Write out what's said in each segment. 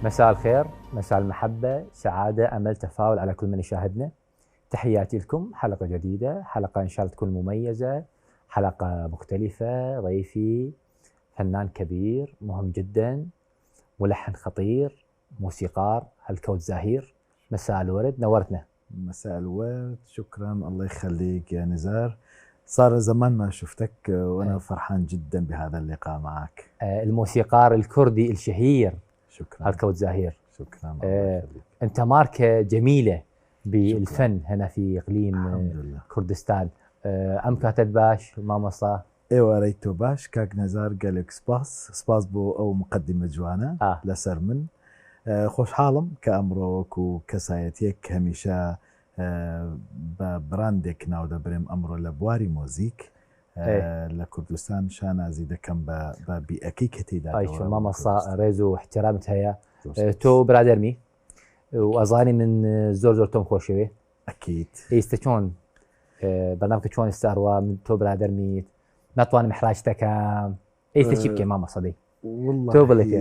مساء الخير، مساء المحبة، سعادة، أمل، تفاؤل على كل من يشاهدنا. تحياتي لكم، حلقة جديدة، حلقة إن شاء الله تكون مميزة، حلقة مختلفة. ضيفي فنان كبير مهم جدا، ملحن خطير، موسيقار هالكود زهير. مساء الورد، نورتنا. مساء الورد، شكرا. الله يخليك يا نزار، صار زمان ما شفتك وانا فرحان جدا بهذا اللقاء معك. الموسيقار الكردي الشهير شكرا. هالكود زهير. شكرا. الله يخليك. انت ماركة جميلة بالفن هنا في اقليم كردستان. ام كاتد باش ماما صا ايوه ريتو باش كاك نزار قالك سباس بو او مقدمة جوانا لسر من خوش حالم كأمروك وكسايتيك هميشا براندك ناو دبرم أمرو لبواري موزيك لكردستان شانا زيدا كم بأكي كتيدا اي شو ماما صا ريزو احترامتها يا تو برادر مي واظاني من زور توم خوشوي اكيد. استشون برنامج شلون استهروا من تو برادر ميت نطوان محراجتك استشيك ماما صدي والله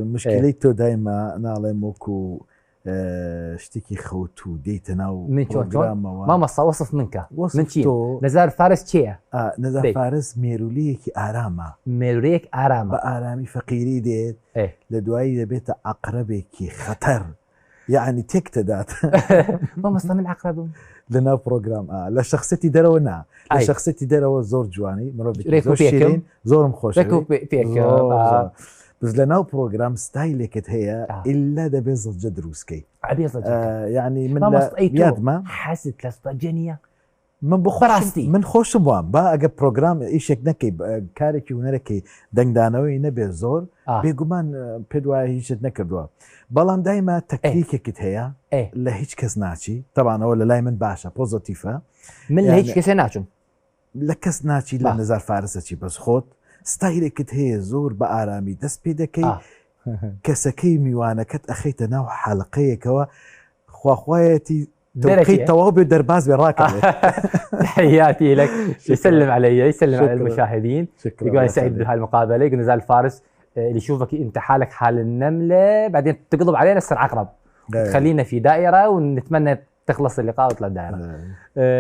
مشكلته دايما نالي موكو اشتكي خوتو ديتنا من شلون ماما صا وصف منك من شي نزار فارس شيء نزار فارس ميروليك آراما ميروليك آراما بآرامي فقيري ديت ايه لدواي بيت عقربك خطر يعني تكتدات ماما صا من عقرب لنا بروجرام لشخصيتي درونا لشخصيتي درو زور جواني مربي زور شيرين زور مخوش ريكو فيك بس لنا بروجرام ستايلك هي الا ده بيزل جدروسكي عبيزل يعني من يادما حاسس لسطجنيه من بخوش من خوش بوام با اجا بروجرام ايشك نكي كاريكي ونركي دنگدانوي نبي زور بيغمان بيدوا هيش نكردوا بلان دايما تكريكك هي لا هيك كس ناتشي طبعا ولا لايمن باشا بوزيتيفا من يعني هيك كس ناتشم لكس ناتشي لنزار فارسة بس خود ستايلك هي زور بآرامي دس بيدكي كسكي ميوانا كت اخيت نوع حلقيه كوا خواخواتي توقيت توابي درباز براكب. تحياتي لك، يسلم علي، يسلم على المشاهدين. يقول سعيد بهالمقابله. يقول نزال فارس اللي يشوفك انت حالك حال النمله بعدين تقلب علينا تصير عقرب. خلينا في دائره ونتمنى تخلص اللقاء وتطلع الدائره.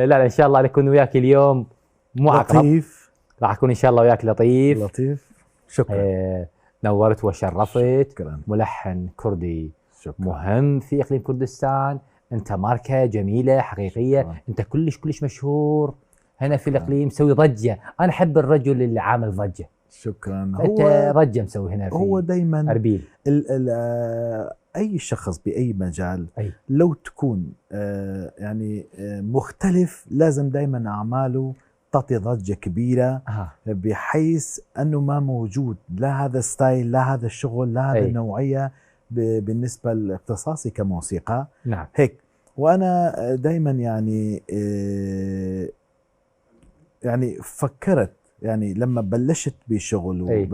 لا ان شاء الله نكون وياك اليوم مو عقرب، لطيف. راح اكون ان شاء الله وياك لطيف. شكرا. نورت وشرفت. شكرا. ملحن كردي شكرا. مهم في اقليم كردستان. انت ماركه جميله حقيقيه. شكرا. انت كلش مشهور هنا في الاقليم، مسوي ضجه. انا احب الرجل اللي عامل ضجه. شكرا. انت ضجه مسوي هنا في هو دائما اربيل. اي شخص باي مجال لو تكون يعني مختلف لازم دائما اعماله تعطي ضجه كبيره بحيث انه ما موجود لا هذا ستايل لا هذا الشغل لا هذا النوعيه بالنسبه لاختصاصي كموسيقى. نعم. هيك. وانا دائما يعني فكرت يعني لما بلشت بشغل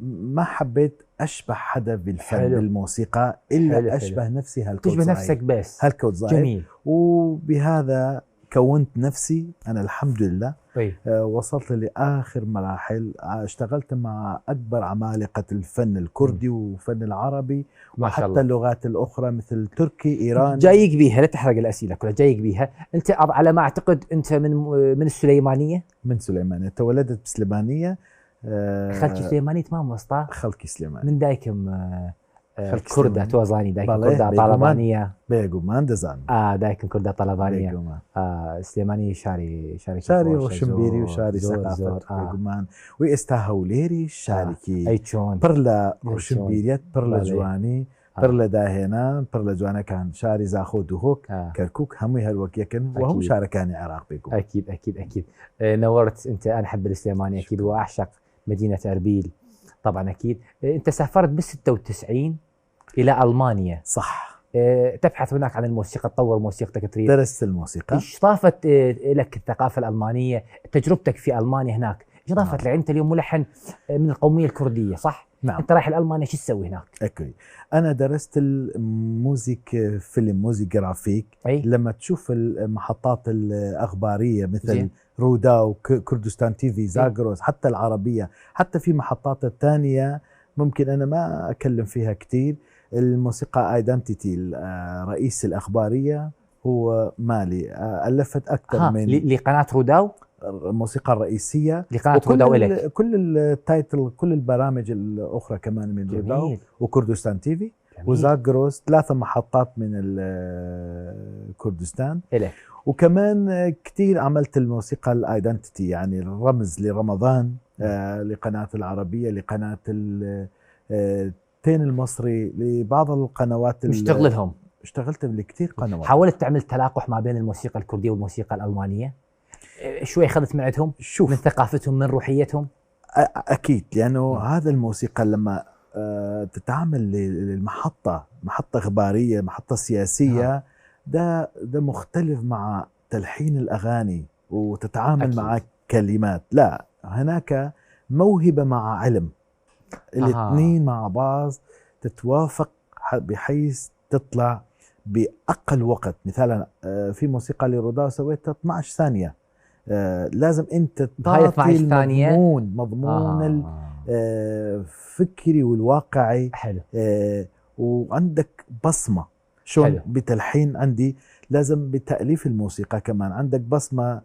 ما حبيت اشبه حدا بالفن بالموسيقى الا اشبه نفسي هالكود تشبه نفسك بس هالكود جميل. وبهذا كونت نفسي انا الحمد لله. وصلت لآخر مراحل، اشتغلت مع أكبر عمالقة الفن الكردي وفن العربي وحتى اللغات الأخرى مثل تركي إيراني. جايك بيها، لا تحرق الأسئلة كلها، جايك بيها. أنت على ما أعتقد أنت من السليمانية؟ من سليمانية، تولدت بسليمانية. خلكي سليمانية تمام وسطا؟ خلكي سليمانية. من دايكم كردة توزاني دايكم كردة طلبانية بيغومان دزان دايكم كردة طلبانية سليماني شاري وشمبيري وشاري ثقافة بيغومان وإستاهوليري شاركي أيتشون برلا وشمبيريات برلا جواني برلا داهنا برلا جوانا كان شاري زاخود وهوك كركوك همي هالوكيكن وهم شاركاني عراق بيغومان. أكيد نورت. أنت أنا أحب السليماني أكيد وأعشق مدينة أربيل طبعا. أكيد أنت سافرت بال96 إلى ألمانيا، صح؟ تبحث هناك عن الموسيقى، تطور موسيقتك، تريد درست الموسيقى. إيش ضافت لك الثقافة الألمانية؟ تجربتك في ألمانيا هناك إيش ضافت لك؟ أنت اليوم ملحن من القومية الكردية صح؟ نعم. أنت رايح لألمانيا شو تسوي هناك؟ أكيد. أنا درست الموزيك فيلم موزيك جرافيك. لما تشوف المحطات الأخبارية مثل رودا وكردستان تي في زاغروس حتى العربية حتى في محطات الثانية ممكن أنا ما أكلم فيها كتير الموسيقى ايدنتيتي رئيس الاخباريه هو مالي. الفت اكثر من لقناه روداو، الموسيقى الرئيسيه لقناه روداو إلك. كل التايتل، كل البرامج الاخرى كمان من روداو وكردستان تي في وزاغروس، 3 محطات من كردستان إلك. وكمان كثير عملت الموسيقى الايدنتيتي، يعني الرمز لرمضان لقناه العربيه، لقناه تين المصري، لبعض القنوات اشتغلت لكثير قنوات. حاولت تعمل تلاقح ما بين الموسيقى الكرديه والموسيقى الالمانيه؟ شوي اخذت من عندهم، من ثقافتهم، من روحيتهم؟ اكيد، لانه هذا الموسيقى لما تتعامل للمحطه، محطه اخباريه، محطه سياسيه، ده مختلف مع تلحين الاغاني وتتعامل أكيد. مع كلمات. لا، هناك موهبه مع علم، الاثنين مع بعض تتوافق بحيث تطلع باقل وقت. مثلا في موسيقى لروداو سويتها 12 ثانيه، لازم انت تعطي المضمون الفكري والواقعي. حلو. وعندك بصمه شلون بتلحين. عندي لازم بتأليف الموسيقى كمان عندك بصمه.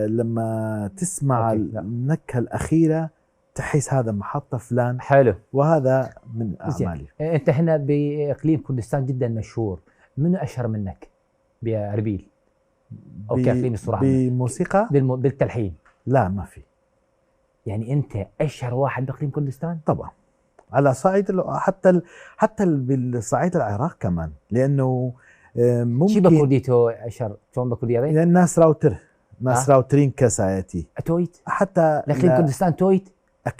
لما تسمع النكهه الاخيره تحس هذا محطه فلان. حلو. وهذا من اعمالي. انت هنا باقليم كردستان جدا مشهور، منو اشهر منك بأربيل او كاقليم الصراحه بموسيقى بالتلحين؟ لا، ما في. يعني انت اشهر واحد باقليم كردستان؟ طبعا، على صعيد حتى بالصعيد العراق كمان، لانه ممكن شي بكرديتو اشهر شلون بكرديه؟ يعني الناس راوترين كسايتي تويت حتى اقليم كردستان تويت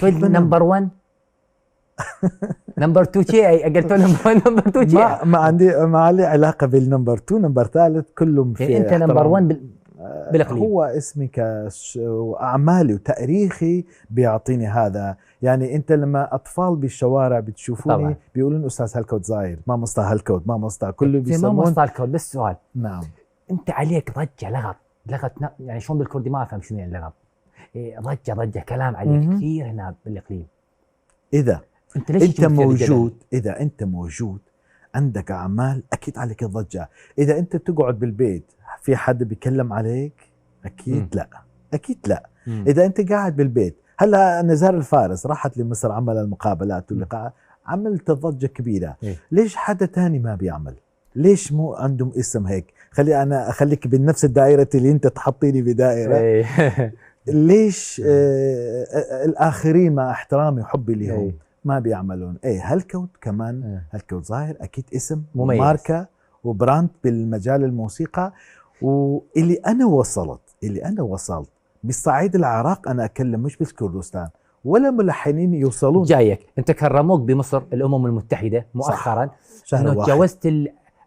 نمبر 1 نمبر 2 شيء قلتوا نمبر 1 نمبر 2 شيء ما لي علاقه بالنمبر 2 نمبر 3 كلهم في يعني انت نمبر 1 بالاقليم. هو اسمي واعمالي وتاريخي بيعطيني هذا. يعني انت لما اطفال بالشوارع بتشوفوني طبعا بيقولون استاذ هالكود زاير، ما مصطفى هالكود، ما مصطفى، كله بيسمون ما مصطفى هالكود. بس سؤال، نعم، انت عليك ضجه لغط يعني شلون بالكردي ما افهم شنو يعني لغط. ضجه كلام عليك كثير هنا بالاقليم. اذا انت موجود عندك اعمال اكيد عليك الضجه. اذا انت تقعد بالبيت في حد بيتكلم عليك؟ اكيد لا. اذا انت قاعد بالبيت، هلا نزار الفارس راحت لمصر، عمل المقابلات واللقاء، عملت ضجه كبيره. ليش حدا تاني ما بيعمل؟ ليش مو عندهم اسم هيك؟ انا اخليك بنفس الدائره اللي انت تحطيني بدائره. ليش الاخرين مع احترامي وحبي لهم ما بيعملون؟ هالكود كمان، هالكود ظاهر اكيد اسم وماركه وبراند بالمجال الموسيقى. واللي انا وصلت بالصعيد العراق، انا اكلم مش بس كردستان ولا ملحنين يوصلون. جايك انت كرموك بمصر الامم المتحده مؤخرا انه تجاوزت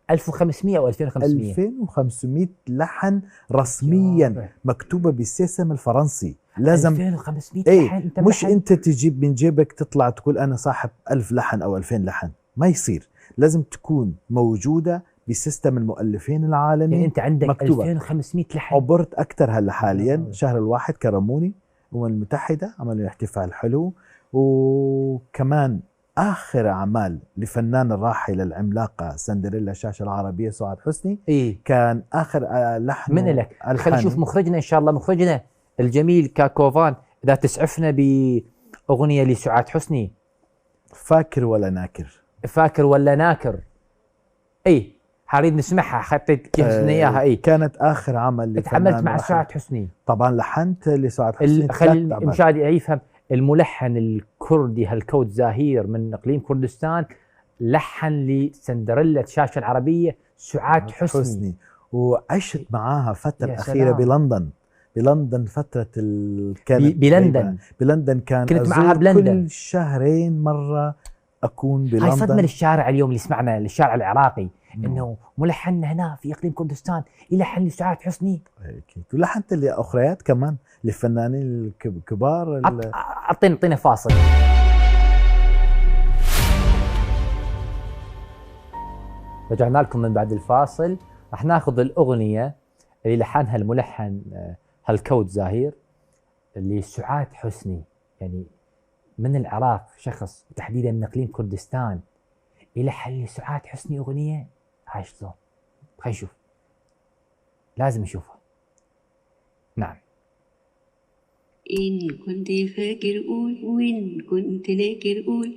1500 او 2500 لحن رسميا مكتوبه بالسيستم الفرنسي. لازم 2500 لحن. انت مش انت تجيب من جيبك تطلع تقول انا صاحب 1000 لحن او 2000 لحن، ما يصير. لازم تكون موجوده بسيستم المؤلفين العالمي. يعني انت عندك مكتوبة. 2500 لحن. عبرت اكثر هلا حاليا. شهر الواحد كرموني الامم المتحده، عملوا احتفال حلو. وكمان اخر اعمال لفنان الراحل العملاقه سندريلا الشاشه العربيه سعاد حسني. كان اخر لحن من لك. خلينا نشوف مخرجنا ان شاء الله، مخرجنا الجميل كاكوفان، اذا تسعفنا باغنيه لسعاد حسني. فاكر ولا ناكر. حريد نسمعها، حطيت جهزنا اياها. كانت اخر عمل تعاملت مع سعاد حسني. طبعا لحنت لسعاد حسني. خلي المشاهد يفهم، الملحن الكردي هالكود زاهير من اقليم كردستان لحن لسندريلا الشاشه العربيه سعاد حسني. وعشت معاها فتره اخيره بلندن فتره بلندن كان كنت معها بلندن كل شهرين مره اكون بلندن. هاي صدمه للشارع اليوم اللي سمعنا، للشارع العراقي، انه ملحن هنا في اقليم كردستان يلحن لسعاد حسني. اكيد. ولحنت لاخريات كمان، للفنانين الكبار. اعطينا فاصل. رجعنا لكم من بعد الفاصل. راح ناخذ الاغنيه اللي لحنها الملحن هالكود زاهير لسعاد حسني، يعني من العراق، شخص تحديدا من اقليم كردستان يلحن لسعاد حسني اغنيه هاي شلون؟ خلينا نشوف، لازم نشوفها. نعم. إن كنت فاكر قول، وإن كنت ناكر قول،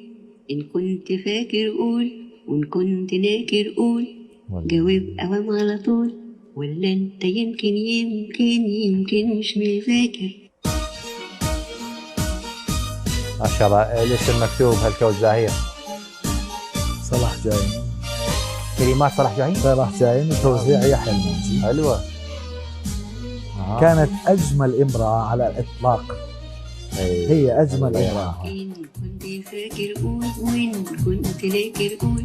إن كنت فاكر قول، وإن كنت ناكر قول، جاوب أوام على طول، ولا أنت يمكن مش مفاكر. ما شاء الله. الاسم مكتوب هالكوز زاهير. صلاح جاهين. كلمات صلاح جاهين. صلاح جاهين وتوزيع يحيى الموجي. حلوة. كانت أجمل امرأة على الإطلاق. هي أجمل امرأة. إن كنت فاكر قول، وإن كنت ناكر قول،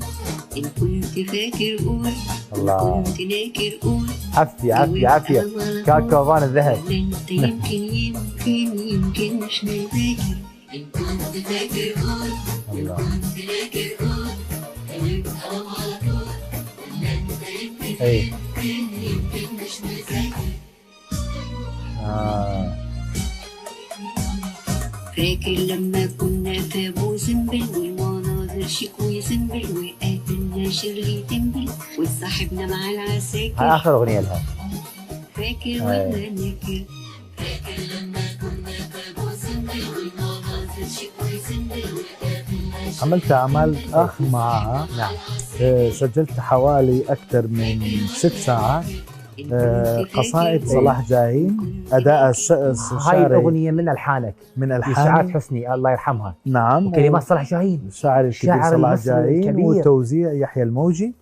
إن كنت فاكر قول، الله. إن كنت ناكر قول، عافية عافية عافية. كاكوان الذهب. أنت يمكن مش مفاكر. إن كنت فاكر قول، إن كنت ناكر قول، جاوب أوام على طول، ولا أنت يمكن مش مفاكر. فاكر لما كنا في ابو سمبل، والمناظر شيك ويسنبل، وقابلنا شيرلي تنبل، وتصاحبنا مع العساكر. هاي اخر اغنيه لها. فاكر ولا ناكر؟ فاكر لما كنا في ابو سمبل، والمناظر شيك ويسنبل، وقابلنا. عملت أعمال أخ معها. نعم. سجلت حوالي أكثر من 6 ساعات. قصائد صلاح جاهين، أداء هاي الأغنية من ألحانك. من ألحان سعاد حسني الله يرحمها. نعم. وكلمات صلاح جاهين. الشاعر الكبير صلاح جاهين وتوزيع يحيى الموجي.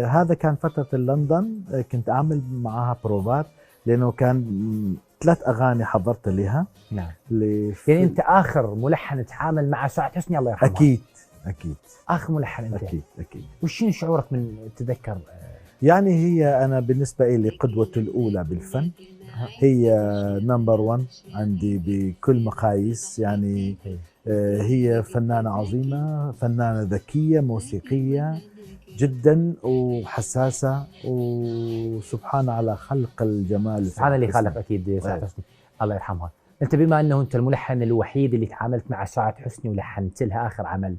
هذا كان فترة لندن. كنت أعمل معها بروفات لأنه كان 3 أغاني حضرت لها. نعم. يعني أنت آخر ملحن تتعامل مع سعاد حسني الله يرحمها. أكيد آخر ملحن أنت. أكيد. وشين شعورك من تتذكر؟ يعني هي أنا بالنسبة لي قدوتي الأولى بالفن. هي نمبر 1 عندي بكل مقاييس. يعني هي فنانة عظيمة، فنانة ذكية، موسيقية جدا وحساسة، وسبحان على خلق الجمال. سبحان اللي خلق أكيد سعاد حسني الله يرحمها. أنت بما أنه أنت الملحن الوحيد اللي تعاملت مع سعاد حسني ولحنت لها آخر عمل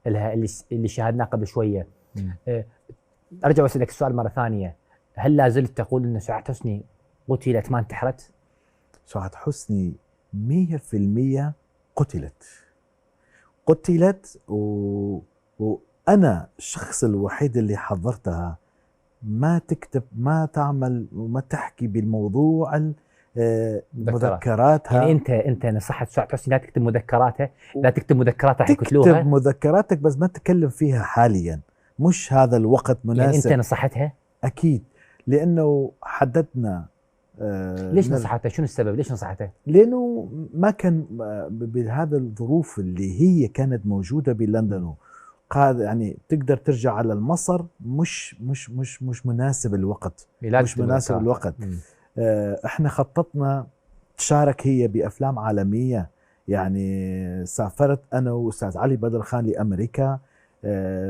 لها اللي شاهدناه قبل شوية، أرجع وأسألك السؤال مرة ثانية، هل لا زلت تقول أن سعاد حسني قتلت ما انتحرت؟ سعاد حسني 100% قتلت وأنا الشخص الوحيد اللي حضرتها ما تكتب، ما تعمل وما تحكي بالموضوع مذكراتها. يعني أنت نصحت سعاد حسني لا تكتب مذكراتها، لا تكتب مذكراتها حيكتلوها. تكتب مذكراتك بس ما تتكلم فيها حاليا، مش هذا الوقت مناسب. يعني أنت نصحتها؟ أكيد، لأنه حددنا. ليش نصحتها؟ شنو السبب؟ ليش نصحتها؟ لأنه ما كان بهذا الظروف اللي هي كانت موجودة بلندن، يعني تقدر ترجع على المصر، مش مناسب الوقت. مش مناسب الوقت. احنا خططنا تشارك هي بأفلام عالمية. يعني سافرت أنا وأستاذ علي بدر خان لأمريكا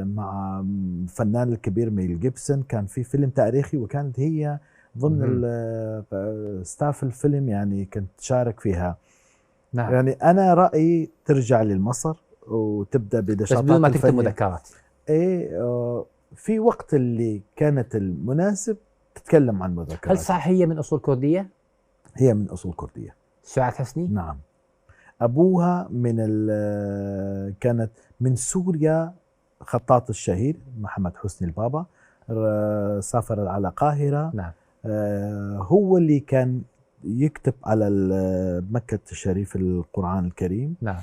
مع الفنان الكبير ميل جيبسون. كان في فيلم تاريخي وكانت هي ضمن ستاف الفيلم، يعني كنت تشارك فيها. نعم. يعني أنا رأيي ترجع لمصر وتبدأ بدشاطات بس بدون ما تكتب مذكرات. في وقت اللي كانت المناسب تتكلم عن مذكرات. هل صح هي من أصول كردية؟ هي من أصول كردية. سعاد حسني؟ نعم. أبوها كانت من سوريا، خطاط الشهير محمد حسني البابا، سافر على القاهرة. نعم. هو اللي كان يكتب على مكة الشريف القرآن الكريم. نعم.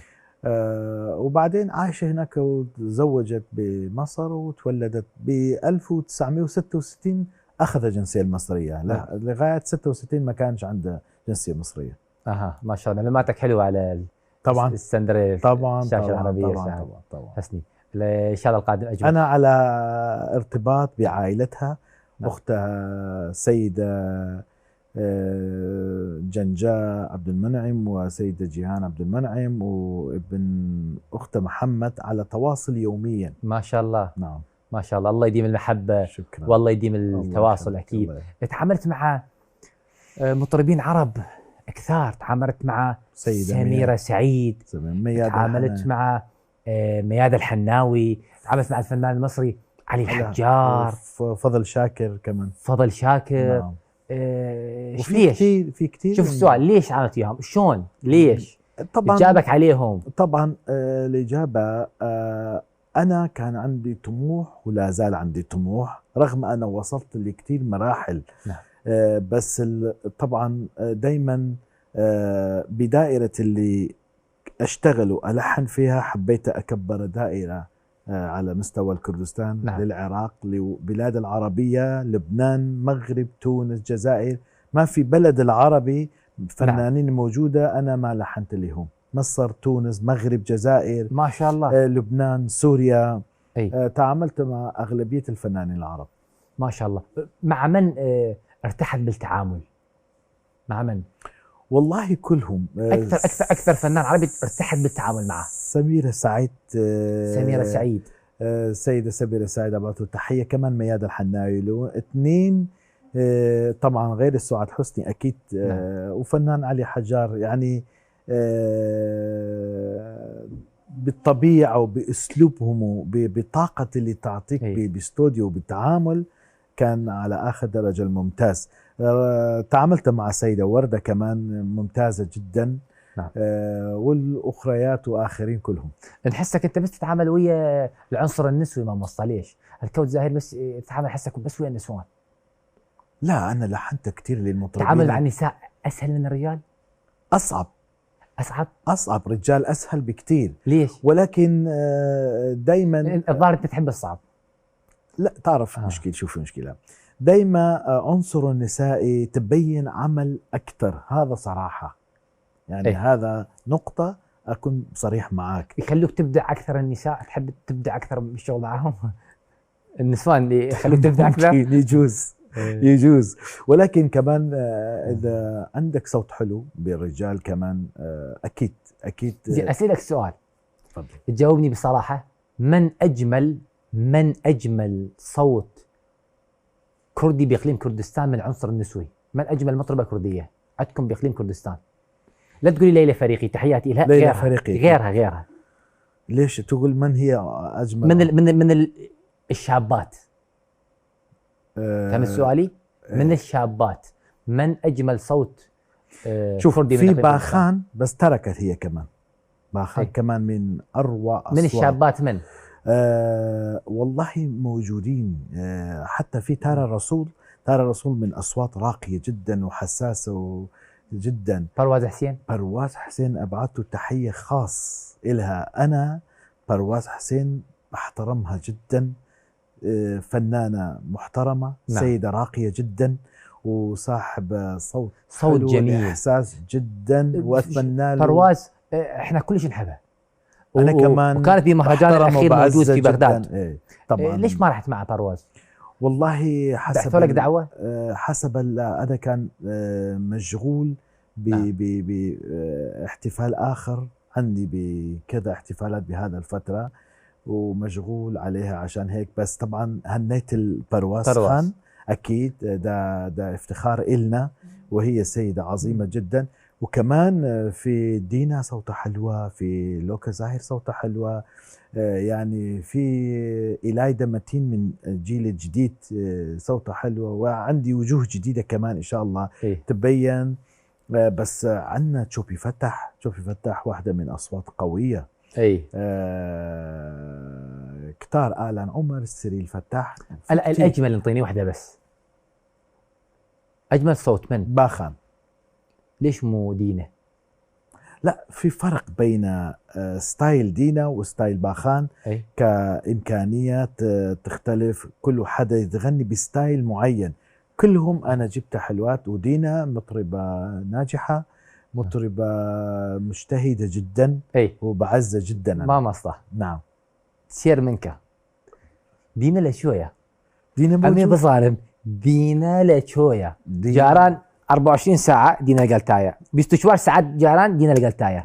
وبعدين عايشة هناك وتزوجت بمصر وتولدت ب 1966. أخذ الجنسية المصرية. لغاية 66 ما كانش عنده جنسية مصرية. ما شاء الله. معلوماتك حلوة على طبعا السندرة طبعا الشاشة العربية. طبعا حسني إن شاء الله القادم أجمل. أنا على ارتباط بعائلتها. أختها سيدة جنجاء عبد المنعم وسيدة جيهان عبد المنعم وابن أخته محمد على تواصل يوميا. ما شاء الله. نعم ما شاء الله. الله يديم المحبة. شكرا. والله يديم التواصل. أكيد. تعاملت مع مطربين عرب كثار. تعاملت مع سميرة سعيد، تعاملت مع مياد الحناوي، تعاملت مع الفنان المصري علي الحجار، فضل شاكر كمان. فضل شاكر. نعم. ليش؟ في كثير. شوف السؤال، ليش عملت اياهم؟ شلون؟ ليش؟ طبعا جابك عليهم. طبعا الإجابة أنا كان عندي طموح ولا زال عندي طموح، رغم أنا وصلت لكثير مراحل. نعم. بس طبعا دايما بدائرة اللي أشتغل وألحن فيها حبيت أكبر دائرة على مستوى الكردستان. نعم. للعراق، لبلاد العربية، لبنان، مغرب، تونس، جزائر، ما في بلد العربي فنانين نعم. موجودة أنا ما لحنت لهم. مصر، تونس، مغرب، جزائر، ما شاء الله، لبنان، سوريا. تعاملت مع أغلبية الفنانين العرب. ما شاء الله. مع من ارتحت بالتعامل؟ مع من؟ والله كلهم. أكثر فنان عربي ارتحت بالتعامل معه؟ سميرة سعيد. سميرة سعيد. السيدة سميرة سعيد أبعث تحية. كمان مياد الحناوي له 2. طبعا غير السعاد حسني أكيد. وفنان علي حجار، يعني بالطبيعة وبأسلوبهم وبطاقة اللي تعطيك باستوديو بالتعامل كان على آخر درجة الممتاز. تعاملت مع سيدة وردة كمان ممتازة جدا. نعم. والأخريات وآخرين كلهم. نحسك أنت بس تتعامل ويا العنصر النسوي ما ليش؟ الكوت زاهر بس تتعامل حسك بس ويا النسوان؟ لا، أنا لحنت كثير للمطربين. تعامل مع النساء أسهل من الرجال؟ أصعب. رجال أسهل بكثير. ليش؟ ولكن دايما الظاهر أنت تحب الصعب. لا تعرف مشكلة، شوف المشكلة دايما عنصر النسائي تبين عمل أكثر، هذا صراحة يعني. هذا نقطة أكون صريح معك. يخلوك تبدع أكثر. النساء تحب تبدع أكثر بالشغل معهم. النسوان اللي يخلوك تبدع أكثر. يجوز. ولكن كمان إذا عندك صوت حلو بالرجال كمان أكيد. زين، أسألك سؤال. تجاوبني بصراحة. من أجمل صوت كردي بإقليم كردستان من العنصر النسوي؟ من أجمل مطربة كردية عندكم بإقليم كردستان؟ لا تقولي ليلى فريقي، تحياتي لها. ليلى فريقي غيرها. ليش تقول من هي أجمل؟ من الشابات. فهمت سؤالي؟ من الشابات من أجمل صوت شوف في باخان، بس تركت هي كمان. باخان كمان من أروع أصوات. من الشابات من؟ والله موجودين. حتى في تارة رسول من أصوات راقية جدا وحساسة جدا. برواز حسين أبعث تحية خاص إلها. أنا برواز حسين أحترمها جدا. فنانة محترمة. نعم. سيدة راقية جدا وصاحب صوت جميل، إحساس جدا. وأتمنى له برواز. إحنا كلش نحبها. أنا كمان. وكانت بمهرجان الأخير موجود في بغداد. طبعا. ليش ما رحت مع برواز؟ والله حسب لك دعوة؟ حسب أنا كان مشغول باحتفال آخر عندي، بكذا احتفالات بهذا الفترة ومشغول عليها، عشان هيك. بس طبعا هنيت البرواز خان أكيد. ده افتخار إلنا، وهي سيدة عظيمة جدا. وكمان في دينا صوتها حلوة، في لوكا زاهر صوتها حلوة، يعني في إلايدا متين من الجيل الجديد صوتها حلوة. وعندي وجوه جديدة كمان إن شاء الله تبين. بس عندنا تشوبي فتح واحدة من أصوات قوية. كتار آلان عمر، سيريل فتاح. الأجمل انطيني واحدة بس. أجمل صوت من؟ باخان. ليش مو دينا؟ لا، في فرق بين ستايل دينا وستايل باخان. كإمكانيات تختلف. كل حدا يتغني بستايل معين. كلهم أنا جبت حلوات. ودينا مطربة ناجحة، مطربة مجتهدة جدا. وبعزة جدا أنا. ما مصلح. نعم. سير منك. دينا لشوية. دينا أمي بظالم. دينا لشوية. جاران 24 ساعة دينا القلتاية. بيستشوار ساعات جاران دينا القلتاية.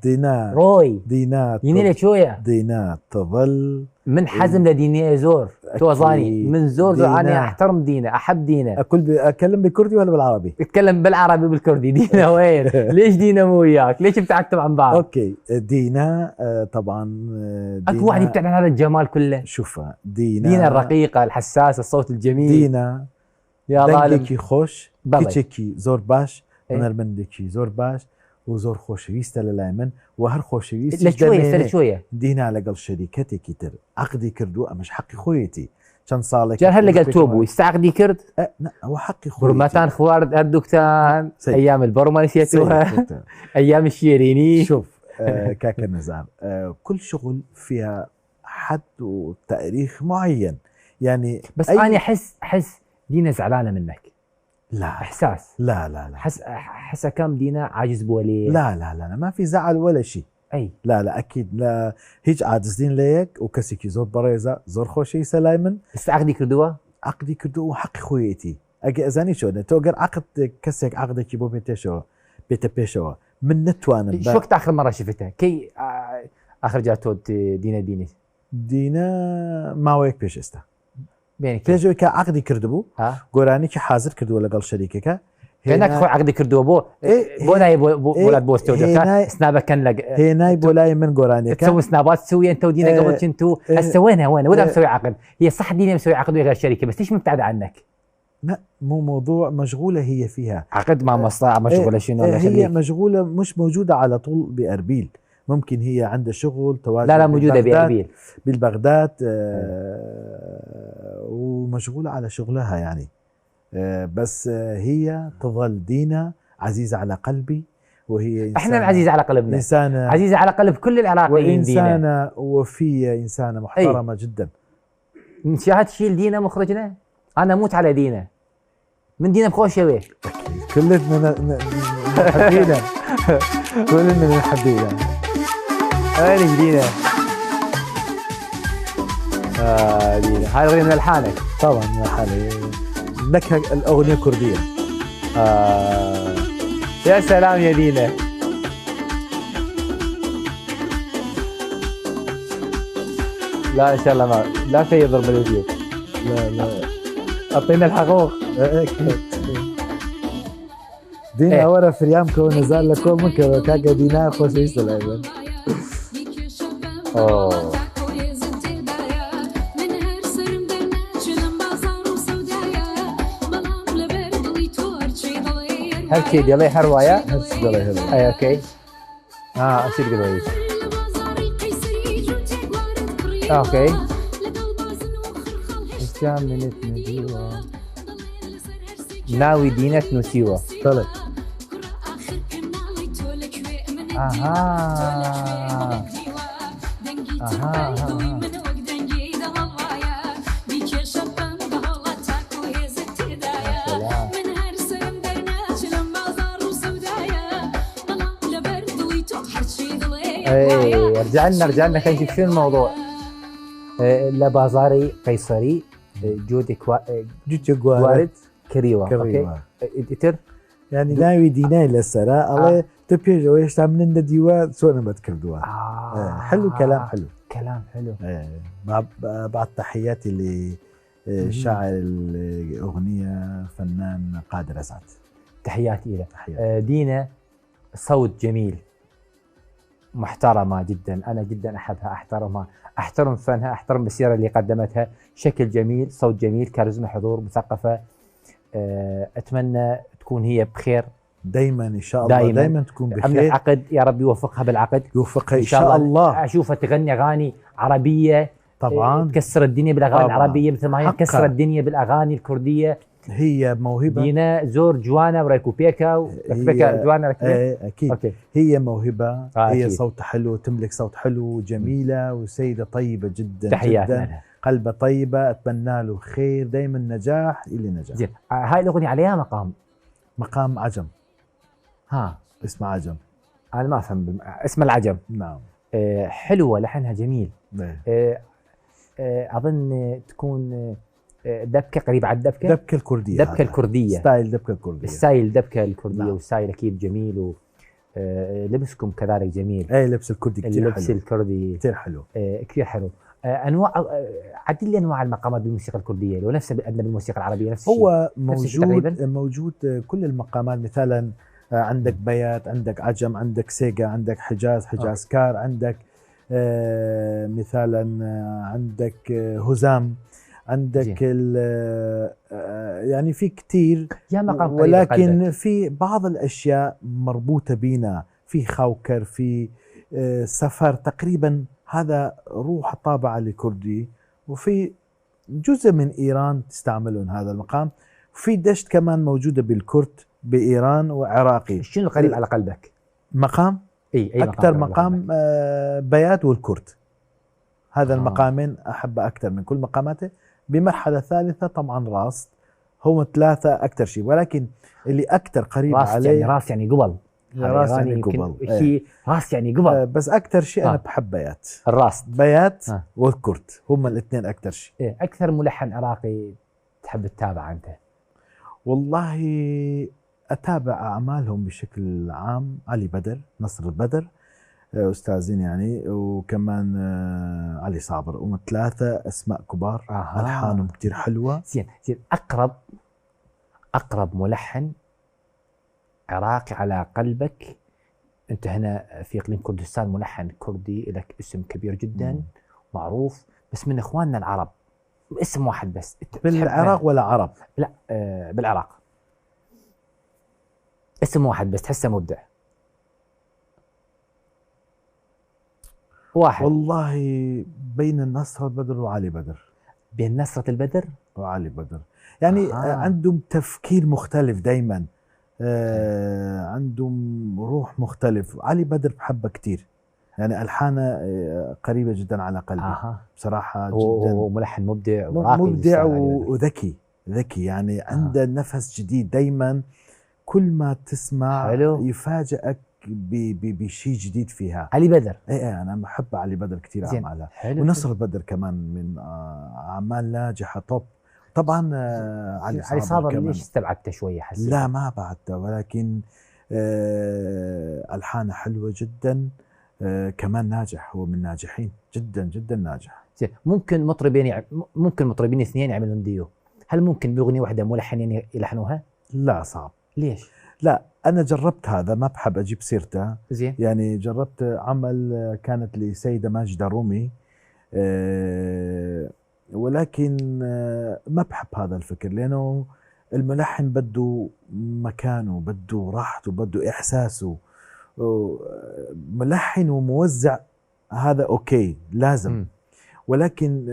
دينا روي. دينا لشوية. دينا تظل من حزم لدينا زور. توزاني من زور انا احترم دينا، احب دينا. اكلم بالكردي ولا بالعربي؟ اتكلم بالعربي بالكردي. دينا وين؟ ليش دينا مو وياك؟ ليش ابتعدتوا عن بعض؟ اوكي دينا طبعا اكو واحد يبتعد عن هذا الجمال كله. شوفها دينا الرقيقه الحساسه الصوت الجميل. دينا يا ظالم دنگێکی خۆش کچێکی زۆر باش هونەرمەندێکی زۆر باش و زۆر خۆشەویستە لەلای من و هەر خۆشەویستی لەکوێیە دینا لەگەڵ شەریکەتێکی تر عقدی کردو ئەمەش حەقی خۆیەتی چەند ساڵێک جار هەر لەگەڵ تۆ بوو استعقدی کرد ئەوە حەقی خۆی برمەتان خوارد هەردووکتان ئەیام البەڕمە نسيتوها أيام الشيريني. شوف كاكا نزار كل شغل فيها حد وتاريخ معين يعني بس أنا أحس دينا زعلانة منك. لا إحساس لا حس كم دينا عاجز بوليه. لا ما في زعل ولا شيء. أي لا أكيد لا هيج عاجزين ليك وكسيكي زور بريزة زور خوشي سلايمن استعقدي كردوها عقدي كردو حق خويتي أجي أزاني شو أنا توقر عقد كسيك عقدك بو بيت بيشوا من نتوان شو وقت آخر مرة شفتها كي آخر جاتود دينا ما ويك بيش استا بينك بيجو كعقدي كردبو قراني كي حاضر كردو لقال شريكك هناك خو عقد كردو بو بولاي بولاد بوستودك سنابك كان لك هنا بولاي من قرانيك تسوي سنابات تسوي انت ودينا قبل كنتوا هسه وين ولا مسوي عقد هي صح دينا مسوي عقد غير شركه بس ليش مبتعده عنك؟ لا مو موضوع مشغوله هي فيها عقد مع مصنع مشغوله شنو هي مشغوله مش موجوده على طول بأربيل ممكن هي عندها شغل تواجد لا موجوده بأربيل بالبغداد ومشغوله على شغلها يعني بس هي تظل دينا عزيزة على قلبي وهي احنا عزيزة على قلبنا إنسانة عزيزة على قلب كل العراقيين وإنسانة وفية إنسانة محترمة جدا. شاهد شيل دينا مخرجنا أنا أموت على دينا من دينا بخوشة كلنا نحب دينا كلنا نحب دينا أنا دينا دينا هاي أغنية من ألحانك طبعا من ألحاني نكهة الأغنية كردية. يا سلام يا دينا. لا إن شاء الله ما لا في يضرب الفيديو. لا أعطينا الحقوق. دينا ورا فريام كون نزال لكم ممكن كاكا دينا خوش يسأل أيضا. هالشي ديالي حروايا هالشي ديالي حروايا اي اوكي اصير كذا اوكي من نجيوا ناوي دينة نسيوا طلع اها رجعنا خلينا نشوف شنو الموضوع. لبازاري قيصري جودي وارد كريوا اوكي اديتر يعني ناوي ديناي للسراء الله تبيج ويش تعمل لنا ديوا سونا ما تكردوا حلو كلام حلو بعد تحياتي لشاعر الأغنية فنان قادر أسعد. تحياتي له. دينا صوت جميل محترمة جدا أنا جدا أحبها أحترمها أحترم فنها أحترم السيرة اللي قدمتها شكل جميل صوت جميل كاريزما حضور مثقفة أتمنى تكون هي بخير دايما إن شاء الله دايما تكون بخير. العقد يا رب يوفقها بالعقد يوفقها إن شاء الله. أشوفها تغني أغاني عربية طبعا تكسر الدنيا بالأغاني العربية مثل ما هي تكسر الدنيا بالأغاني الكردية. هي موهبة دينا زور جوانا وريكوبيكا جوانا أكيد أوكي. هي موهبة هي صوت حلو تملك صوت حلو جميلة وسيدة طيبة جدا تحياتنا قلبة طيبة أتمنى له خير دايما نجاح إلى نجاح. زين هاي الأغنية عليها مقام عجم اسمه عجم أنا ما أفهم اسم العجم. نعم حلوة لحنها جميل. أظن تكون دبكة قريبة على دبكة الكردية دبكة الكردية ستايل دبكة الكردية ستايل دبكة الكردية نعم. والستايل أكيد جميل ولبسكم كذلك جميل. أي لبس الكردي كتير اللبس الكردي كتير حلو كثير حلو. انواع عدل لي انواع المقامات بالموسيقى الكرديه، لو نفسه عندنا بالموسيقى العربيه نفس الشيء. هو موجود كل المقامات. مثلا عندك بيات، عندك عجم، عندك سيقا، عندك حجاز كار، عندك مثلا عندك هزام، عندك يعني في كتير يا مقام، ولكن في بعض الاشياء مربوطه بينا، في خوكر، في سفر، تقريبا هذا روح طابعه لكردي. وفي جزء من ايران تستعملون هذا المقام، وفي دشت كمان موجوده بالكرد بايران وعراقي. شنو قريب على قلبك؟ مقام اي اكثر مقام بيات والكرد. هذا المقامين احبه اكثر من كل مقاماته. بمرحله ثالثه طبعا راس، هم 3 اكثر شيء، ولكن اللي اكثر قريب راس عليه يعني راس يعني قبل، راس يعني قبل، راس يعني قبل. بس اكثر شيء انا بحب بيات. الراس بيات والكرد هم الاثنين اكثر شيء. اكثر ملحن عراقي تحب تتابع انت؟ والله اتابع اعمالهم بشكل عام. علي بدر، نصر البدر استاذين يعني، وكمان علي صابر، هم 3 اسماء كبار. الحانهم كثير حلوه. زين اقرب ملحن عراقي على قلبك انت هنا في اقليم كردستان، ملحن كردي لك اسم كبير جدا معروف، بس من اخواننا العرب، اسم واحد بس. بالعراق ولا عرب؟ لا بالعراق، اسم واحد بس تحسه مبدع. واحد والله بين النصر البدر وعلي بدر. بين نصرة البدر وعلي بدر يعني عندهم تفكير مختلف دايما، عندهم روح مختلف. علي بدر بحبه كتير، يعني ألحانه قريبة جدا على قلبي بصراحة جدا. هو ملحن مبدع وذكي يعني عنده نفس جديد دايما. كل ما تسمع يفاجئك بشيء جديد فيها. علي بدر انا بحب علي بدر كثير اعمالها. ونصر البدر كمان من اعمال ناجحه توب. طبعا علي صابر ليش استبعدته شويه؟ حسيت لا ما بعدته، ولكن الحانه حلوه جدا. كمان ناجح، هو من ناجحين جدا ناجح. ممكن مطربين 2 يعملون ديو، هل ممكن باغنيه واحده ملحنين يلحنوها؟ لا صعب. ليش؟ لا أنا جربت هذا، ما بحب أجيب سيرته. زين. يعني جربت عمل كانت لسيدة ماجدة رومي، ولكن ما بحب هذا الفكر، لأنه الملحن بده مكانه، بده راحته، بده إحساسه. ملحن وموزع هذا أوكي لازم، ولكن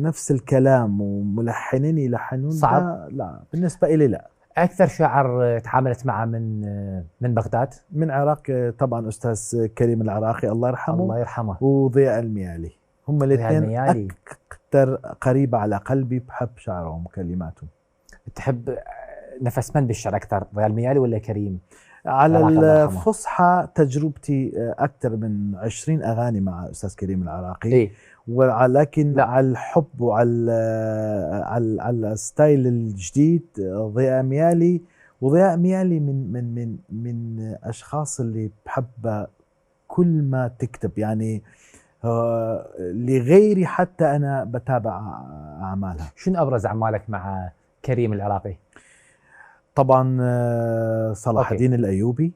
نفس الكلام وملحنين يلحنون صعب. لا بالنسبة إلي لا. أكثر شاعر تعاملت معه من بغداد؟ من العراق طبعا أستاذ كريم العراقي الله يرحمه وضياء الميالي. هم الاثنين أكثر قريبة على قلبي، بحب شعرهم وكلماتهم. تحب نفس من بالشعر أكثر، ضياء الميالي ولا كريم؟ على الفصحى تجربتي أكثر من 20 أغاني مع أستاذ كريم العراقي. ولكن على الحب وعلى الستايل الجديد ضياء ميالي. وضياء ميالي من أشخاص اللي بحبها كل ما تكتب، يعني لغيري حتى أنا بتابع أعمالها. شنو أبرز أعمالك مع كريم العراقي؟ طبعا صلاح الدين الأيوبي،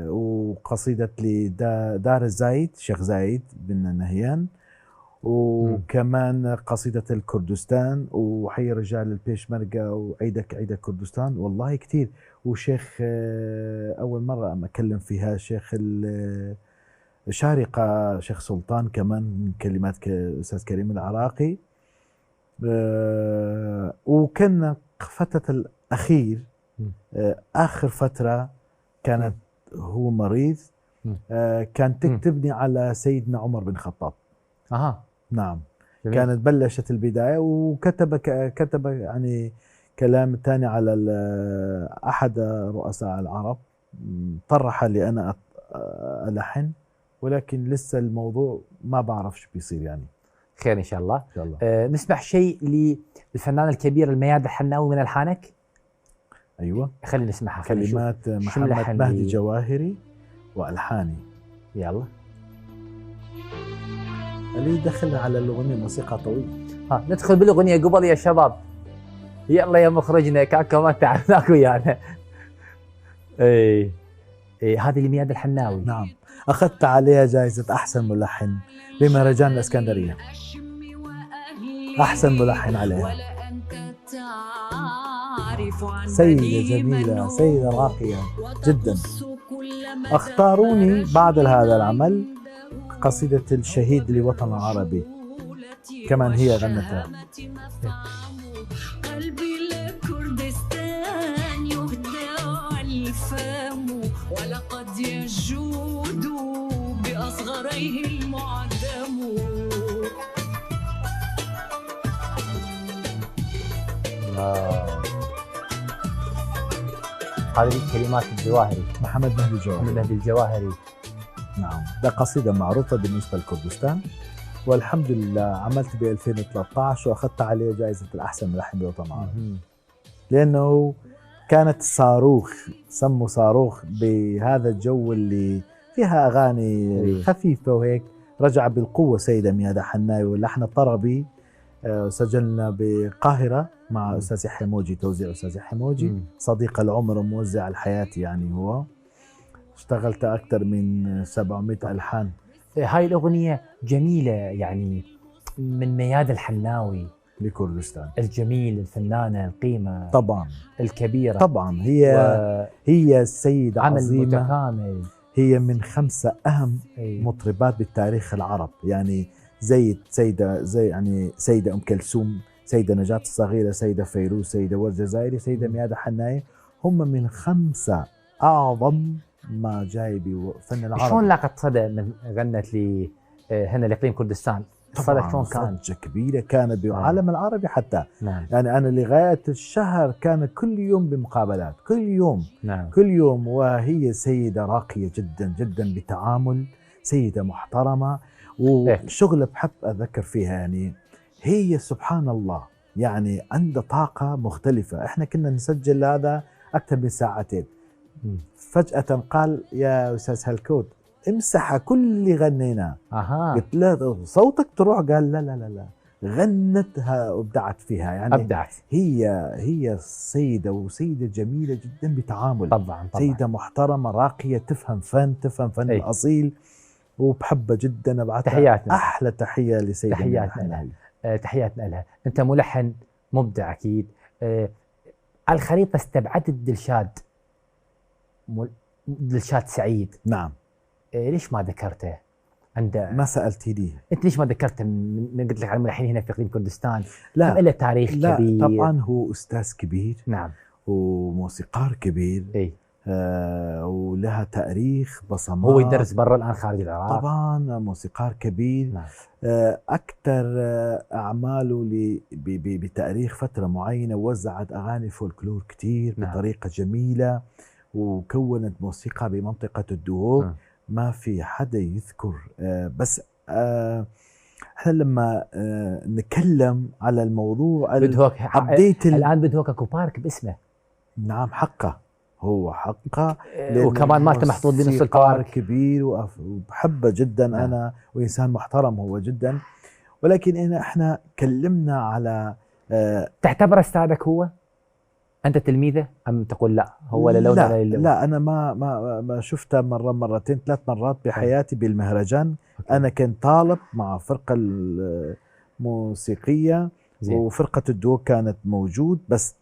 وقصيدة لدار الزايد شيخ زايد بن نهيان، وكمان قصيدة الكردستان، وحي رجال البيشمركة، وعيدك عيدك كردستان. والله كتير. وشيخ أول مرة أكلم فيها شيخ الشارقة شيخ سلطان، كمان من كلمات أستاذ كريم العراقي. وكان فترة الأخير آخر فترة كانت هو مريض، كان تكتبني على سيدنا عمر بن الخطاب. نعم جميل. كانت بلشت البداية، كتب يعني كلام تاني على أحد رؤساء العرب، طرح لي أنا ألحن، ولكن لسه الموضوع ما بعرف شو بيصير. يعني خير إن شاء الله. إن شاء الله. نسمع شيء للفنان الكبير المياد الحناوي من ألحانك. أيوة خلينا نسمعها. كلمات محمد مهدي جواهري وألحاني. يلا. اللي دخلنا على الاغنيه موسيقى طويله. ندخل بالاغنيه قبل يا شباب. يلا يا مخرجنا كان كمان تعبناك ويانا. اي هذه لمياد الحناوي. نعم، اخذت عليها جائزه احسن ملحن بمهرجان الاسكندريه. احسن ملحن عليها. سيده جميله، سيده راقيه جدا. اختاروني بعد هذا العمل قصيده الشهيد لوطن العربي كمان هي غنتها. قلبي لكردستان يهدى الفم ولقد يجود بأصغريه المعدم. هذه كلمات الجواهري، محمد مهدي الجواهري. محمد مهدي الجواهري. نعم، ده قصيدة معروفة بالنسبة لكردستان، والحمد لله عملت ب 2013 واخذت عليه جائزة الأحسن ملحن بوطن العربي. لأنه كانت صاروخ، سموا صاروخ بهذا الجو اللي فيها أغاني خفيفة وهيك. رجع بالقوة سيدة ميادة حناوي واللحن الطربي. سجلنا بالقاهرة مع أستاذ يحيى موجي، توزيع أستاذ يحيى موجي، صديق العمر وموزع الحياة يعني. هو اشتغلت أكثر من 700 ألحان. هاي الأغنية جميلة يعني، من مياد الحناوي لكردستان الجميل، الفنانة القيمة طبعا الكبيرة طبعا. هي السيدة عمل عظيمة متكامل. هي من 5 أهم مطربات بالتاريخ العرب يعني، سيدة أم كلثوم، سيدة نجاة الصغيرة، سيدة فيروز، سيدة ورد جزائري، سيدة ميادة حناوي. هم من 5 أعظم ما جاي بفن العرب. شلون لاقت صدى من غنت لي هنا لإقليم كردستان؟ الصدى شلون كان؟ ضجة كبيرة كانت بالعالم العربي حتى. نعم. يعني أنا لغاية الشهر كان كل يوم بمقابلات، كل يوم. نعم. كل يوم. وهي سيدة راقية جدا جدا بتعامل، سيدة محترمة. وشغلة بحب أذكر فيها يعني، هي سبحان الله يعني عندها طاقة مختلفة. إحنا كنا نسجل هذا أكثر من 2 ساعات. فجأة قال يا أستاذ هالكوت امسح كل اللي غنيناه. قلت له صوتك تروح؟ قال لا لا لا لا، غنتها وابدعت فيها يعني. أبدعت. هي سيدة، وسيدة جميلة جدا بتعامل. طبعا. سيدة محترمة راقية، تفهم فن الأصيل، وبحبها جدا. ابعث تحياتنا، احلى تحيه لسيدة تحياتنا لها. تحياتنا لها. انت ملحن مبدع اكيد. على الخريطه استبعدت دلشاد سعيد. نعم. ليش ما ذكرته؟ ما سالتي لي انت ليش ما ذكرته من قلت لك على الملحنين هنا في اقليم كردستان؟ لا، له تاريخ كبير. طبعا هو استاذ كبير. نعم. وموسيقار كبير. ولها تاريخ بصمات. هو يدرس برا الان خارج العراق. طبعا موسيقار كبير. نعم. اكثر اعماله بتاريخ فتره معينه وزعت اغاني فولكلور كثير. نعم. بطريقه جميله، وكونت موسيقى بمنطقه الدهوك. ما في حدا يذكر. بس احنا لما نتكلم على الموضوع بدهوك الان بدهوك اكو بارك باسمه. نعم، حقه، هو حقه. وكمان مالته محطوط بنص البارك. كبير وبحبه جدا. نعم. انا وانسان محترم هو جدا. ولكن احنا كلمنا على تعتبر استاذك هو؟ انت تلميذه ام تقول لا هو للون لا لا، انا ما شفته مره مرتين 3 مرات بحياتي بالمهرجان. انا كنت طالب مع فرقه الموسيقيه وفرقه الدوق كانت موجود، بس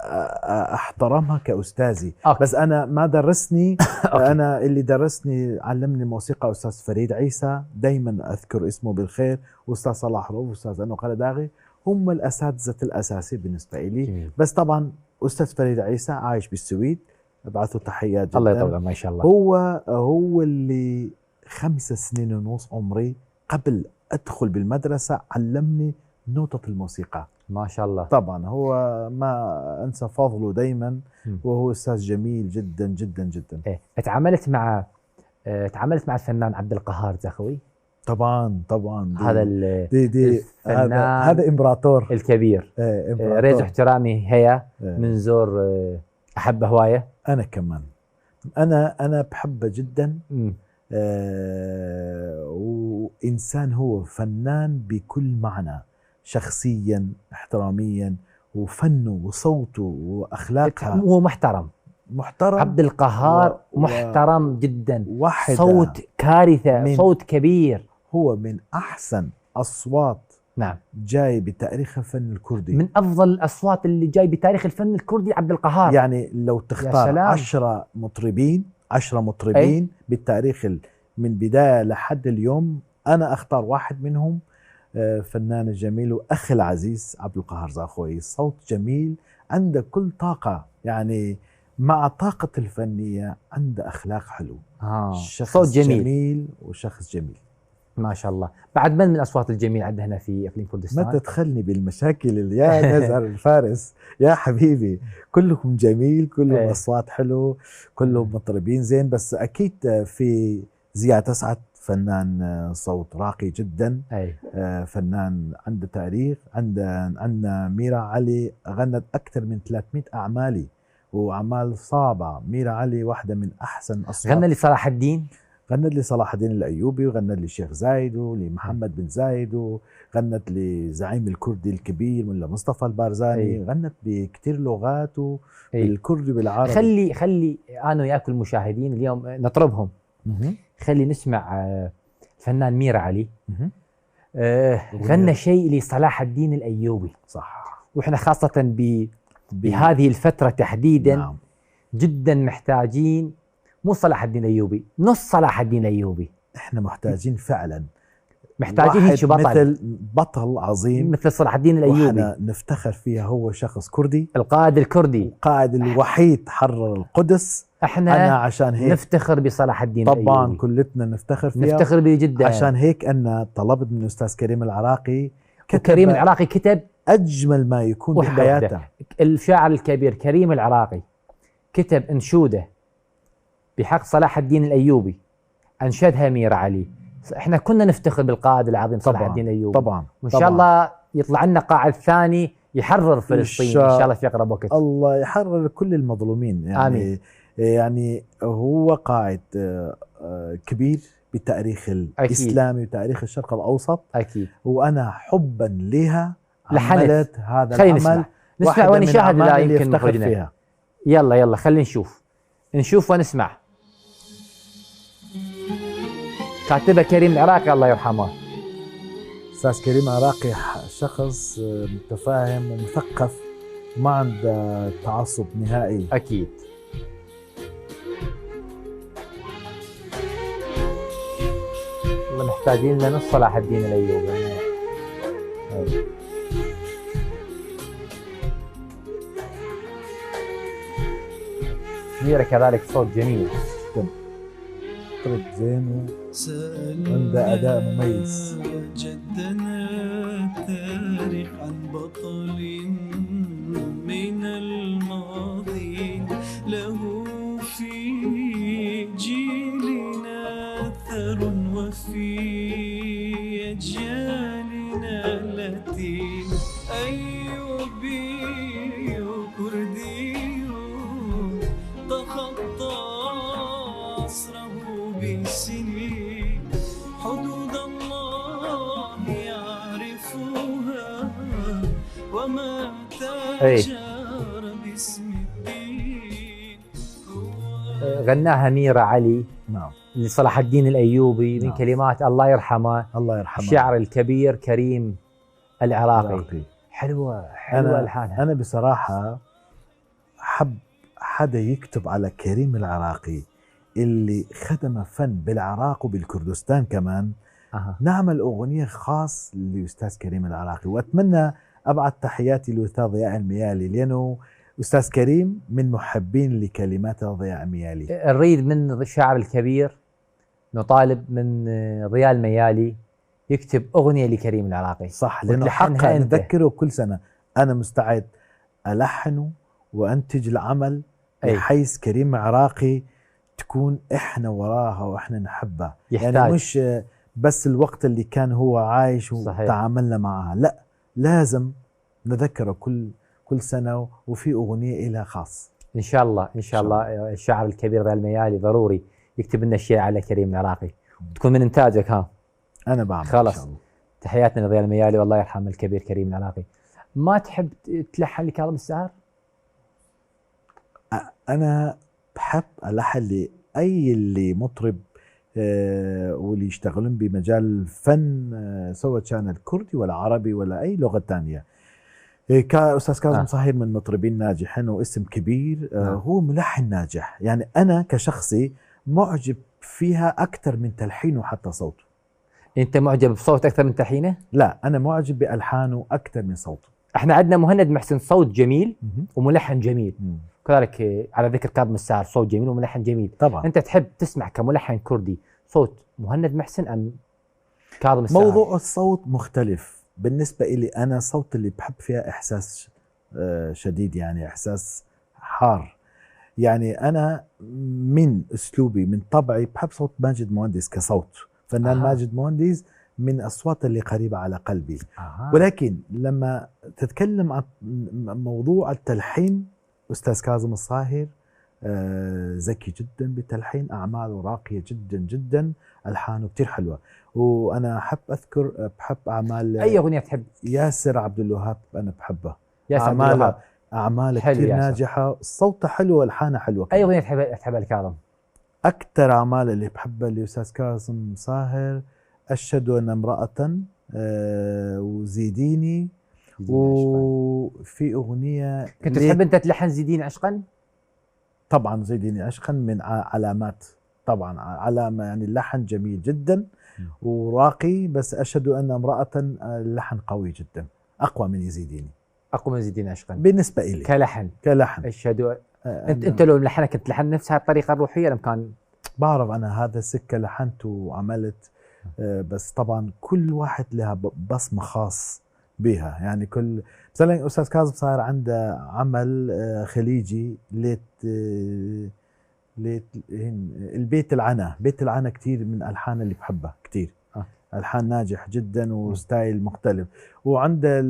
احترمها كاستاذي. بس انا ما درسني. انا اللي درسني علمني الموسيقى استاذ فريد عيسى، دائما اذكر اسمه بالخير، واستاذ صلاح روف، واستاذ انو قلداغي، هم الاساتذه الاساسي بالنسبه لي. بس طبعا استاذ فريد عيسى عايش بالسويد، ابعثه تحيات جدا. الله يطول ما شاء الله. هو اللي 5 سنين ونص عمري قبل ادخل بالمدرسه علمني نوتة الموسيقى. ما شاء الله. طبعا هو ما انسى فضله دائما، وهو استاذ جميل جدا جدا جدا. تعاملت مع الفنان عبد القهار زخوي. طبعا هذا الفنان هذا امبراطور الكبير. ريز احترامي هيا من زور احبه هوايه. انا كمان انا بحبه جدا. وإنسان هو فنان بكل معنى، شخصيا احتراميا وفنه وصوته وأخلاقها. هو محترم عبد القهار، محترم جدا، صوت كارثة، صوت كبير، هو من أحسن أصوات نعم جاي بتاريخ الفن الكردي، من أفضل الأصوات اللي جاي بتاريخ الفن الكردي عبد القهار. يعني لو تختار 10 مطربين بالتاريخ من بداية لحد اليوم، أنا أختار واحد منهم، فنان الجميل وأخي العزيز عبد القهار زاخوي. صوت جميل، عنده كل طاقة، يعني مع طاقة الفنية عنده أخلاق حلو. شخص صوت جميل وشخص جميل ما شاء الله. بعد من الأصوات الجميلة عندنا هنا في إقليم كردستان؟ ما تدخلني بالمشاكل يا نزهر الفارس يا حبيبي، كلكم جميل، كلهم أصوات حلو، كلهم مطربين زين، بس أكيد في زياد أسعد فنان صوت راقي جدا، فنان عنده تاريخ. عندنا ميرا علي غنت أكثر من 300 أعمالي وأعمال صعبة. ميرا علي واحدة من أحسن أصوات. غنى لصلاح الدين، غنت لصلاح الدين الأيوبي، وغنت للشيخ زايد ولمحمد بن زايد، وغنت لزعيم الكردي الكبير ملا مصطفى البارزاني. غنت بكثير لغات بالكردي بالعربي. خلي أنا وياك المشاهدين اليوم نطربهم. خلي نسمع الفنان ميرا علي غنى شيء لصلاح الدين الأيوبي، صح، وإحنا خاصة بهذه الفترة تحديدا نعم. جدا محتاجين، مو صلاح الدين الأيوبي، نص صلاح الدين الأيوبي. احنا محتاجين فعلا، محتاجين هيك مثل بطل عظيم مثل صلاح الدين الأيوبي، واحنا نفتخر فيها. هو شخص كردي، القائد الكردي، القائد الوحيد حرر القدس. احنا عشان هيك نفتخر بصلاح الدين طبعا الأيوبي، كلتنا نفتخر فيها، نفتخر به جدا. عشان هيك أنا طلبت من الأستاذ كريم العراقي، كريم العراقي كتب أجمل ما يكون بحياته. الشاعر الكبير كريم العراقي كتب انشوده بحق صلاح الدين الأيوبي، أنشدها ميرا علي. احنا كنا نفتخر بالقائد العظيم صلاح الدين الأيوبي طبعا، وإن شاء الله يطلع لنا قائد ثاني يحرر فلسطين إن شاء الله في أقرب وقت. الله يحرر كل المظلومين يعني. آمين. يعني هو قائد كبير بتاريخ الإسلامي وتاريخ الشرق الأوسط أكيد، وأنا حبا لها عملت هذا العمل. نسمع ونشاهد، لا يمكن نفتخر فيها. يلا خلينا نشوف ونسمع. كاتبه كريم العراقي الله يرحمه. أستاذ كريم العراقي شخص متفاهم ومثقف، ما عنده تعصب نهائي. أكيد. محتاجين لنص صلاح الدين الأيوبي. ميرا كذلك صوت جميل، طرب زين وعنده أداء مميز. جدنا التاريخ عن بطل من الماضي له في جيلنا أثر وفي أجيالنا التي أيوبي كردي تخطى عصره بسنين، حدود الله يعرفها وما تجار باسم الدين. غناها ميرا علي، نعم، لصلاح الدين الأيوبي، من نعم. كلمات الله يرحمه الشاعر الكبير كريم العراقي. حلوة الحانها. أنا بصراحة حب حدا يكتب على كريم العراقي اللي خدم فن بالعراق وبالكردستان كمان. نعمل أغنية خاص لأستاذ كريم العراقي، وأتمنى أبعث تحياتي لأستاذ ضياء الميالي، لأنه أستاذ كريم من محبين لكلمات ضياء الميالي. نريد من الشاعر الكبير نطالب من ضياء الميالي يكتب أغنية لكريم العراقي. صح، لأنه حقا نذكره كل سنة. أنا مستعد ألحنه وأنتج العمل بحيث كريم العراقي تكون إحنا وراها وإحنا نحبها. يعني مش بس الوقت اللي كان هو عايش وتعاملنا معها، لا، لازم نذكره كل سنة وفي أغنية إلها خاص. إن شاء الله الشاعر الكبير ضياء الميالي ضروري يكتب لنا شيء على كريم العراقي، تكون من إنتاجك. انا بعمل خلاص. ان شاء الله. تحياتنا لضياء الميالي والله يرحم الكبير كريم العراقي. ما تحب تلحن لكاظم الساهر؟ انا بحب الحن لاي اللي مطرب واللي يشتغلون بمجال الفن، سواء كان الكردي ولا عربي ولا اي لغه ثانيه. كاستاذ كاظم صهير من المطربين ناجحين واسم كبير. هو ملحن ناجح، يعني انا كشخصي معجب فيها اكثر من تلحينه حتى صوته. انت معجب بصوت اكثر من تلحينه؟ لا، انا معجب بالحانه اكثر من صوته. احنا عندنا مهند محسن صوت جميل وملحن جميل، كذلك على ذكر كاظم الساهر صوت جميل وملحن جميل. طبعا انت تحب تسمع كملحن كردي صوت مهند محسن ام كاظم الساهر؟ موضوع الصوت مختلف بالنسبه لي. انا صوت اللي بحب فيها احساس شديد، يعني احساس حار. يعني انا من اسلوبي من طبعي بحب صوت ماجد مهندس كصوت فنان. ماجد مهندس من الاصوات اللي قريبه على قلبي. ولكن لما تتكلم عن موضوع التلحين، استاذ كاظم الصاهر ذكي جدا بالتلحين، اعماله راقيه جدا جدا، الحانه كثير حلوه. وانا احب اذكر بحب اعمال اي اغنيه تحب؟ ياسر عبد الوهاب انا بحبه. ياسر عبد الوهاب اعماله كثير ناجحه، صوته حلو والحانه حلوه. اي اغنيه تحبها لكاظم؟ اكثر اعمال اللي بحبها لاستاذ كاظم صاهر اشهد ان امراه، وزيديني، وفي اغنيه كنت تحب انت تلحن زيديني عشقا؟ طبعا زيديني عشقا من علامات، طبعا علامه، يعني اللحن جميل جدا وراقي. بس اشهد ان امراه اللحن قوي جدا، اقوى من يزيديني، اقوى من زيديني عشقا بالنسبه لي كلحن. اشهد انت لو لحنك كنت لحن نفس هاي الطريقه الروحيه لم كان؟ بعرف انا هذا السكه لحنت وعملت، بس طبعا كل واحد لها بصمه خاص بها. يعني كل مثلا استاذ كاظم صاير عنده عمل خليجي البيت العنا. بيت العنا كثير من الالحان اللي بحبها كثير. الحان ناجح جدا وستايل مختلف. وعنده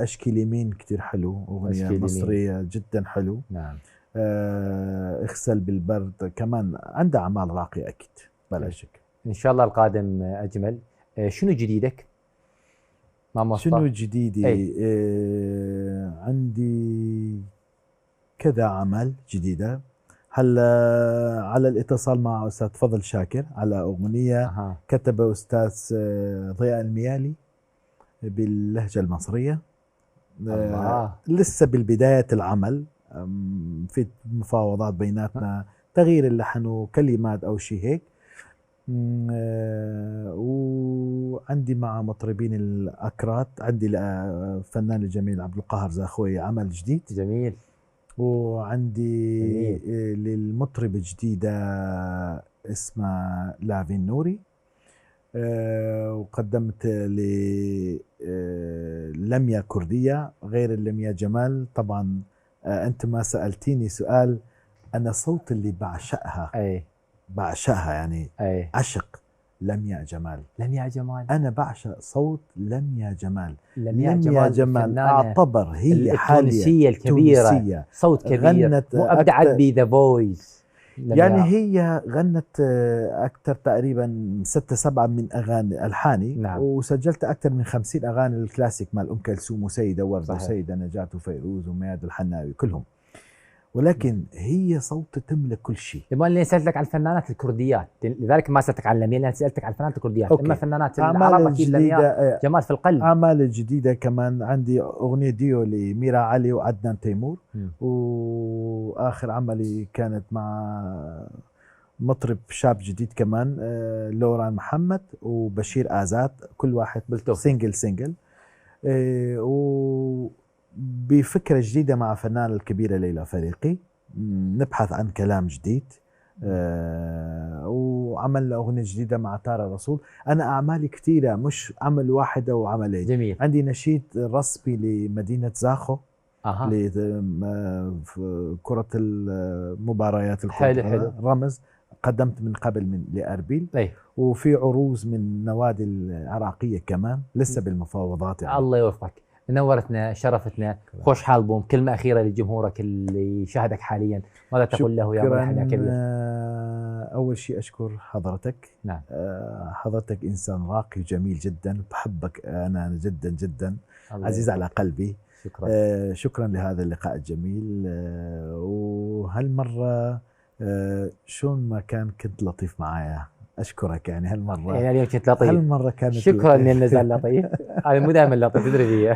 اشكي اليمين كثير حلو، اغنيه مصريه جدا حلو. نعم. اغسل بالبرد كمان عنده اعمال راقيه اكيد بلا شك. ان شاء الله القادم اجمل. شنو جديدك؟ شنو جديدي؟ عندي كذا عمل جديده. هلا على الاتصال مع استاذ فضل شاكر على اغنيه كتبها استاذ ضياء الميالي باللهجه المصريه. لسه بالبدايه العمل، في مفاوضات بيناتنا، تغيير اللحن وكلمات او شيء هيك. وعندي مع مطربين الاكراد، عندي فنان الجميل عبد القاهر زاخوي عمل جديد جميل. وعندي للمطرب الجديدة اسمها لافين نوري. وقدمت للميا كردية غير اللميا جمال. طبعا أنت ما سألتيني سؤال، أنا صوت اللي بعشقها بعشقها يعني عشق لميا جمال. لميا جمال أنا بعشق صوت لميا جمال. لميا جمال أعتبر هي التونسية الكبيرة، صوت كبير، وأبدعت بذا فويس. يعني هي غنت أكثر تقريبا 6-7 من أغاني ألحاني. نعم. وسجلت أكثر من 50 أغاني الكلاسيك مال أم كلثوم وسيدة وردة وسيدة نجاة وفيروز ومياد الحناوي كلهم. ولكن هي صوت تملك كل شيء. لما اللي سألتك عن الفنانات الكرديات، لذلك ما سألتك عن اللميا، لأن سألتك عن الفنانات الكرديات. أما فنانات العرب أكيد لميا جمال في القلب. أعمال الجديدة كمان عندي أغنية ديو لميرا علي وعدنان تيمور. وآخر عملي كانت مع مطرب شاب جديد كمان، لوران محمد وبشير آزاد، كل واحد سينجل. بفكرة جديدة مع فنانة الكبيرة ليلى فريقي، نبحث عن كلام جديد. وعملنا أغنية جديدة مع تارة رسول. أنا أعمالي كثيرة، مش عمل واحد أو عملين. جميل. عندي نشيد رسمي لمدينة زاخو لكرة المباريات حلو. رمز قدمت من قبل لأربيل. وفي عروض من نوادي العراقية كمان لسه بالمفاوضات يعني. الله يوفقك، نورتنا شرفتنا. خوش حال بوم. كلمة أخيرة لجمهورك اللي شاهدك حاليا، ماذا تقول له يا ملحن يا كبير؟ أول شيء أشكر حضرتك. نعم. حضرتك إنسان راقي وجميل جدا، بحبك أنا جدا جدا، عزيز على قلبي. شكرا. شكرا لهذا اللقاء الجميل. وهالمرة شلون ما كنت لطيف معايا، أشكرك يعني هالمرة. يعني اليوم كنت لطيف. هالمرة كانت شكرا إني نزل لطيف. أنا مو دائما لطيف تدري فيه.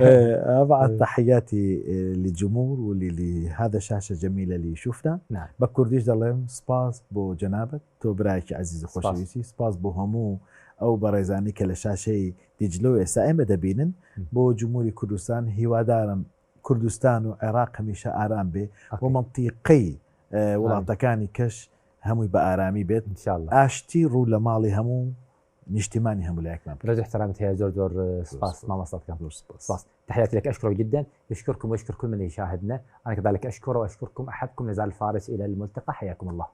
أبعث تحياتي للجمهور ولهذا الشاشة الجميلة اللي يشوفنا. نعم. بكرديش دلهم سباس بو جنابك تو برايك عزيز خوشويسي، سباس بو همو أو بريزاني كلا شاشة ديجلوية سائمة دبينن بو جمهوري كردستان هيوادارم كردستان وعراق هميشه آرام بي ومنطقي ولاطكاني كش همو يبقى آرامي بيت إن شاء الله. أشتي رو لمالي همو نجتماني همو لك مام رجع احترامتي يا زور سباس ما وصلتكم. سباس تحياتي لك، أشكرك جدا، يشكركم ويشكر كل من يشاهدنا. أنا كذلك أشكر وأشكركم. أحدكم نزال الفارس، إلى الملتقى، حياكم الله.